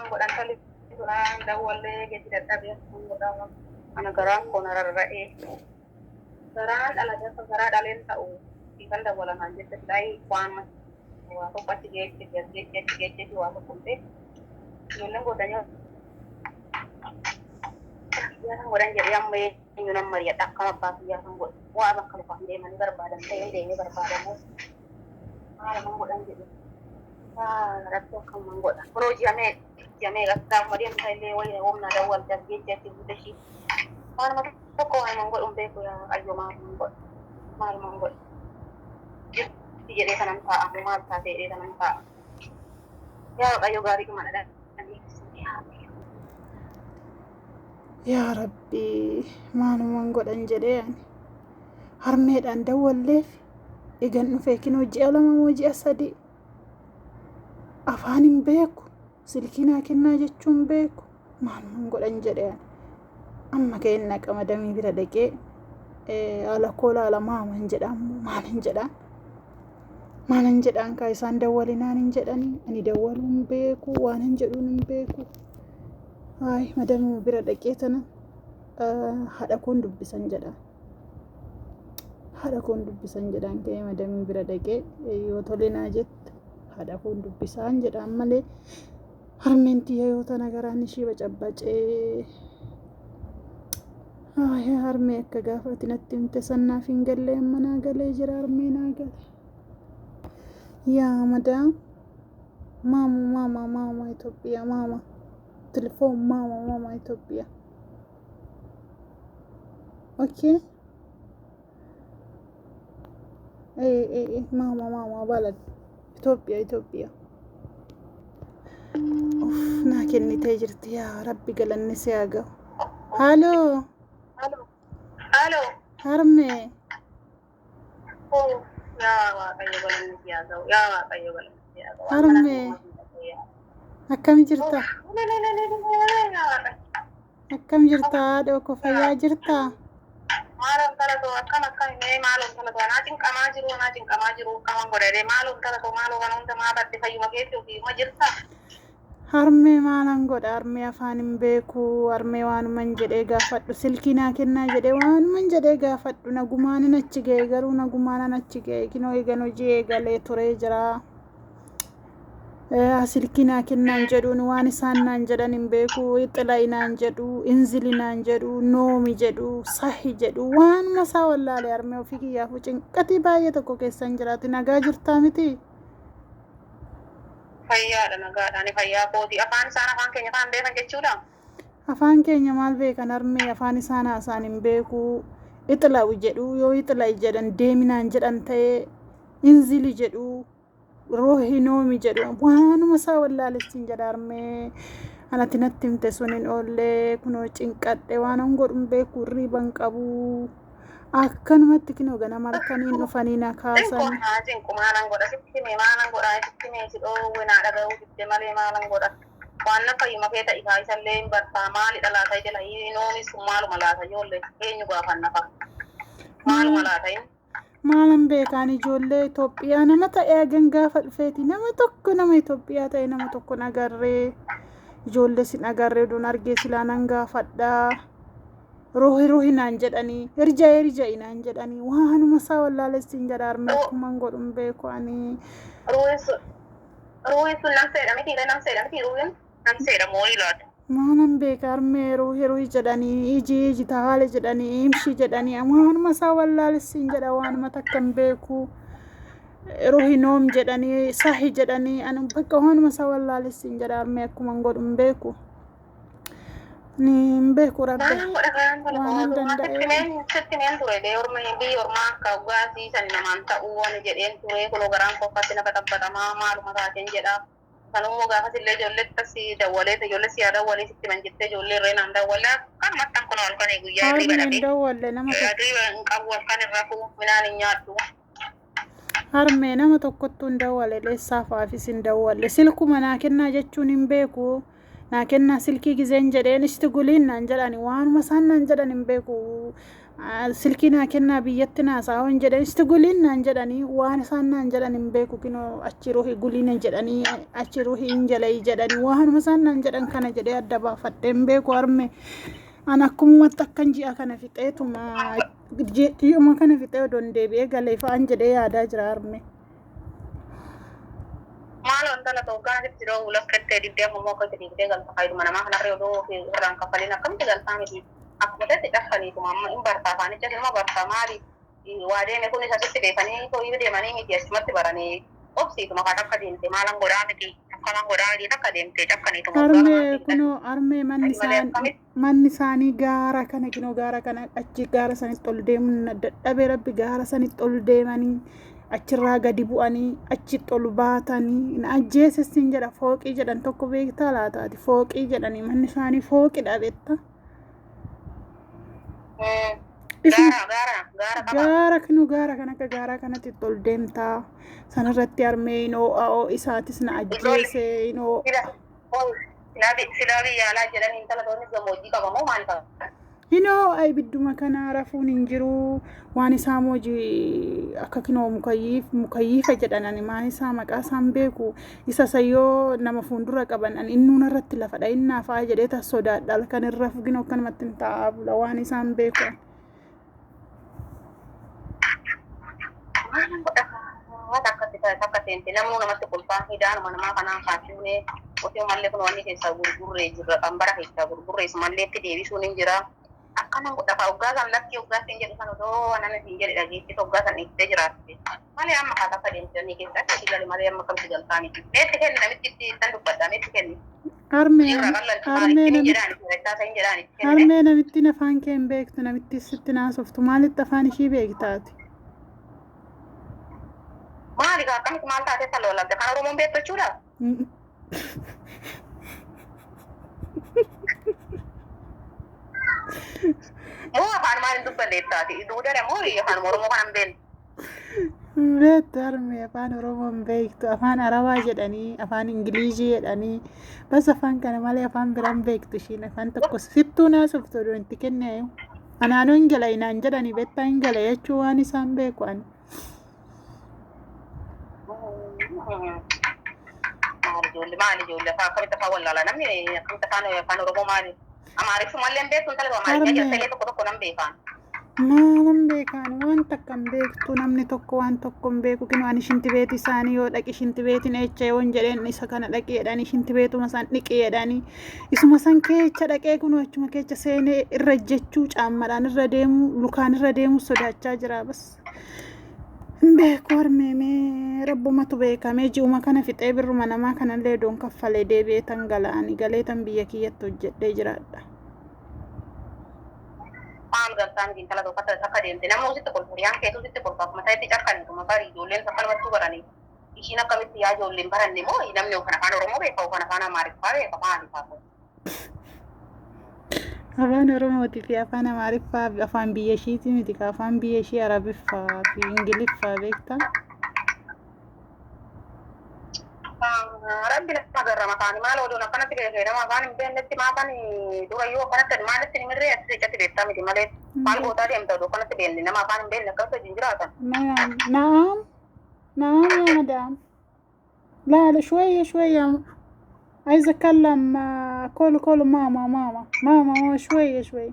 Akkaman godhan tali duraan dawwallee gadi dadhabee akkaman godhaa. Ana garaan koo na rarra'ee. Garaan dhalate akka garaa dhaleen ta'u siifan dawwala naan jette silaa waan waa tokko achi geeche as geeche achi geeche waa tokko hin beeku. Ijoolleen godhanii kiyyaa kan godhan jedhee amma eenyu nan mari'adha akkam abbaa kiyyaa kan godhe waa bakka lafaan deemanii barbaadan ta'ee deemee barbaadamu maal godhan jedhe. Rabbi akkamuman godha. Kunoo ji'a meeqa ji'a meeqa gaafuma deemsa illee wayii humna dawwalte as geejjee achi buute ishii. Waanuma tokko waanuman godhu hin beeku yaa Waaqayyo maaluman godha. Maaluman godha. Jirti jedhee kanan taa'a maal taate jedhee kanan taa'a. Yaa Waaqayyo gaarii dhuma na dhageessisi yaa Waaqayyo. Yaa Rabbi maaluman godhan jedhee ani harmeedhaan dawwalleef egan dhufee kinoo ji'a 2 moo ji'a 3 afaan hin beeku silkii naa kennaa jechuu hin beeku maaluman godhan jedhee ani amma ka'een naqa madamii bira dhaqee haala koo laala maaman jedhaan maalin jedhaan maalan jedhaan kaa isaan dawwalinaan hin jedhanii ani dawwaluu hin beeku waan hin jedhuun hin beeku. Haay madamii bira dhaqee tana haadha koon dubbisan jedha. Haadha koon dubbisan jedhaan ka'ee madamii bira dhaqee yoo tole naa jette haadha koon dubbisaan jedhaan malee harmeen tiyya yoo tana garaan ishii bacabbacee. Haay harmee akka gaafa ati natti himte sannaaf hin galle amma naa galee jira harmee naa gale. Yaa madaam maama maama maama Itoophiyaa maama telefoon maama maama Itoophiyaa. Okay. Eh eh eh maama maama balad Itoophiyaa Itoophiyaa. Uff naa kennitee jirti yaa rabbi galanni si haa gahu. Haaloo Halo. harmee. Oh, yaa Waaqayyo galanni si haa ga'u. Yaa Waaqayyo galanni si haa ga'u. Harmee akkam jirta? Akkam jirta haadha koo fayyaa jirta? Maaloo intala too akkam akkam mee maaloo intala too anaa cinqamaa jiru anaa cinqamaa jiru akkaman godhadhe maaloo intala too maaloo kana hunda maa badde fayyuma keetti ofiima jirta. Harmee maalan godha harmee afaan hin beeku harmee waanuman jedhee gaafadhu silkii naa kennaa jedhee waanuman jedhee gaafadhu nagumaanin achi ga'e garuu nagumaanan achi ga'e kinoo eegan hojii eegalee turee jira. Silkii naa kennaan jedhuun waan isaan naan jedhan hin beeku xila'i naan jedhu inzili naan jedhu noomi jedhu sahi jedhu waanuma isaa wallaale harmee ofii kiyyaafuu cinqatii baay'ee tokko keessan jiraati nagaa jirtaa miti. Fayyaadha nagaadha ani fayyaa kooti afaan isaan afaan keenya afaan beekan jechuudha. Afaan keenya maal beekan harmee afaan isaan haasaan hin beeku ixla'u jedhu yoo ixla'i jedhan deeminaan jedhan ta'ee inzili jedhu roohi noomi jedhu waanuma isaa wallaalessin jedha harmee anati natti himte sun hin oollee kunoo cinqadhe waan an godhu hin beeku hirriiba hin qabu Akkanumatti kinoo ganama halkaniin dhufanii na Cinqu kaasan. naa cinqu maalan godha sitti hime maalan godha sitti hime si dhoowwe naa dhaga'uu didde malee maalan godha waan na fayyuma kee ta'i kaa isallee hin bartaa maalidha laata jala inoomis sun maaluma laata ijoollee eenyu gaafanna fa maaluma Maal laata hin maalan beekaan ijoollee Itoophiyaa nama ta'e hagan gaafa dhufeeti nama tokko nama Itoophiyaa ta'e nama tokko hin agarree ijoollee sin agarree oduun argee silaa nan gaafadhaa. Ruhi ruhi naan jedhanii irja'i irja'i naan jedhanii waanuma isaa wallaalessin jedha harmee akkuman godhu hin beeku ani. Ruuhin sun ruuhin sun namseedha miti namseedha miti ruuhin namseedha mooyii laata. Maalan beeka harmee ruhi ruhi jedhanii iji iji tahaale jedhanii imshi jedhanii waanuma isaa wallaalessin jedha waanuma takka hin beeku. Ruhi noom jedhanii sahi jedhanii ani bakka waanuma isaa wallaalessin jedha harmee akkuman godhu hin beeku. Ni hin beeku rabbi. Maalan godha kaan kana Waanan mootummaa sitti danda'e. meen sitti meen ture bee orma biyya ormaa akka dhugaatii san namaan ta'uu ani jedheen ture kunoo garaan koo akkatti na baxaxamaa maaluma taateen jedha. Kanummoo gaafas illee ijoollee si dawwalee ijoollee si haa dawwalee sitti man jettee ijoollee irree naan dawwalee akkanumatti kan kunoo halkanii guyyaa hirriba Harmeen dhabee dawwalle nama tokko. hirriba hin qabu halkan hin rafu midhaan hin nyaadhu. Harmee nama tokkottuu hin dawwale leessaa fa'aafis hin dawwalle silkuma naa kennaa jechuun hin beeku naa kennaa silkii gizeen jedheen ishti guliin naan jedhani waanuma isaan naan jedhan hin beeku Silkii naa kennaa biyyatti naasaa hin jedhan isti guliin naan jedhanii waan isaan naan jedhan hin beeku kinoo achi ruhi guliin jedhanii achi ruhi hin jalai jedhanii waanuma isaan naan jedhan kana jedhee adda baafadhee hin beeku harme. An akkumumatti akkan ji'a kana fixeetuma ji'uma kana fixee odoon deebi'ee galee fa'aan jedhee yaadaa jira harme. Maal intala hoggaan asitti dhoowwu lakkattee dibdee amma immoo akkatti diigdee galta faayiduma namaa kanarra odoo irraan kaffaliin akkamitti galtaa miti. Akkuma ta'etti dhaffaniituma amma hin bartaa afaanicha ilma bartaa maali waa deeme kunis asitti beekanii tooyii deemanii miti achumatti baranii obsiituma kan akka deemte maalan godhaa miti akkaman godhaa miti takka deemte cakkaniituma. Harmee kunoo harmee manni isaanii gaara kana kinoo gaara kana achi gaara sanitti ol deemuun dadhabee rabbi gaara sanitti ol deemanii achirraa gadi bu'anii achitti ol baatanii na ajjeesessin jedha fooqii jedhan tokko beektaa laataati fooqii jedhanii manni isaanii fooqidha beektaa. Gaara kinoo gaara kan akka gaaraa kanatti itti ol deemtaa sanarratti harmee inoo a'oo isaatis na ajjeese inoo. Silaa biyya alaa jedhanii intala toonni gammoojjii qabamoo maal qaba? Inoo ibidduma kana rafuun hin jiru waan isaa moojii akka kinoo mukayyiifa jedhan ani maan isaa maqaa isaan beeku isa sayyoo nama fuuldura qaban ani innuun irratti lafa dha'innaa fa'aa jedhee tas sodaadha halkan irra kinoo akkanumatti hin taa'aa bula waan isaan beeku. Waan akkatti takka seente namuu namatti kolfaa hidaanuma namaa kanaan kaasuunee ofii mallee kun wanni keessaa gurgurree jirra qambara keessaa gurgurree mallee itti deebisuun hin jira. Akkana godha ka hoggaa san lakkii hoggaa siin jedhu san odoo anan siin jedhe dhageessite hoggaa san dhiiftee jiraatte. Malee amma haa takka deemtanii keessatti asii gale malee amma kamtu galtaa miti. Meetti kenni namitti itti san dubbadha meetti kenni. Harmee namittiin afaan kee hin beektu namitti sitti naasoftu maalitti afaan ishii beektaati? Maali kaa akkamitti maal taatee san lolabde kan Oromoon beektu jechuudha? Moo afaan maal hin dubbanne taate duudara moo afaan Oromoo kana hin beekne? Beektu harmee afaan Oromoo hin beektu afaan Arabaa jedhanii afaan Ingilizii jedhanii bas afaan kana malee afaan biraan beektu ishiin afaan tokko sittuu naasoftu odoo itti kennee anaanuu hin gala inaan jedhanii beektaa hin gala jechuu waan isaan beeku ani. Maali ijoollee maali ijoollee afaan akkamitti afaan wallaalaa namni akkamitti afaan afaan Oromoo maali? Amaariffuma illee hin beektu intala Amaariffaa jaltee tokko tokko nan beekaan. Maalan beekaan waan takka hin beektu namni tokko waan tokko hin beeku kinoo ani shinti beeti isaanii yoo dhaqi shinti beetiin echa yoon jedheen isa kana dhaqi jedhanii shinti beetuma isaan dhiqi jedhanii isuma san keecha dhaqee kunoo achuma keecha seenee irra jechuu caammadhaan irra deemu lukaan irra deemu sodaachaa jira bas. Hin beeku harmeemee rabbumatu beekamee ji'uma kana fixee birruma namaa kanallee doon kaffalee deebi'ee tan gala'anii galee tan biyya kiyyatti hojjedhee jiraadha. Maal galtaa miti intala tokko akka deemte namni sitti kolfa hiriyaan keetu sitti kolfa akkuma ta'etti cakkaniituma bari ijoolleen akkanumattuu baranii ishiin akkamitti yaa ijoolleen baranne moo namni kan afaan Oromoo beeka kan afaan Amaariffaa beeka maali fa'a. Afaan Oromootii fi afaan Amaariffaa fi afaan biyya ishiitii miti ka afaan biyya ishii Arabiffaa fi Ingiliffaa beektaa? Rabbi nama garrama kaani maal oduun akkanatti beekee nama afaan hin beeknetti maafan durayyuu akkanatti maalitti ni mirree asii icatti beektaa miti malee maal gootaa deemta oduu akkanatti beekne nama afaan hin beekne akkamitti wajjin jiraatan. نعم نعم نعم يا مدام. لا لا شوية شوية عايزة أتكلم كل كل ماما ماما ماما ماما شوية شوية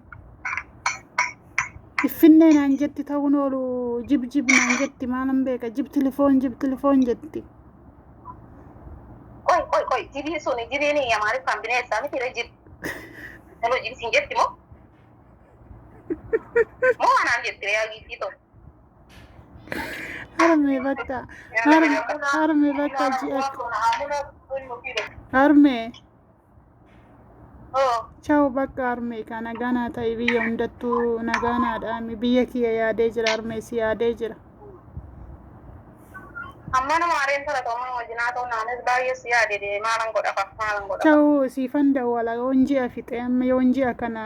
الفنان عن جدتي تونولو جيب جيب عن جدتي ما لم بيك جيب تليفون جيب تليفون جدتي. Qoy qoy qoy jibii suni jibiin Amaariffaan bineensaa miti jib. Hello jibi siin jetti moo? Moo anaan jetti yaa giiftii ta'u. Harmee bakka harmee bakka ji'a harmee Ciao bakka harmee ka nagaa ta'e biyya hundattuu nagaa naadhaami biyya kiyya yaadee jira harmee si yaadee jira. Amma nama areen tala ta'u mana wajjinaa ta'u naanis baay'ee si yaade maalan godhafa maalan godhafa. Ciao siifan dawwala yoon ji'a fixee amma yoon ji'a kana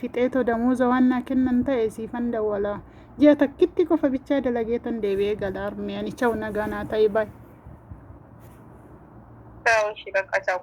fixee to damuuza waan naa kennan ta'e siifan dawwala ji'a takkitti qofa bichaa dalagee tan deebi'ee gala harmee ani ciao nagaa naa ta'e baay. Ciao ishii bakka ciao.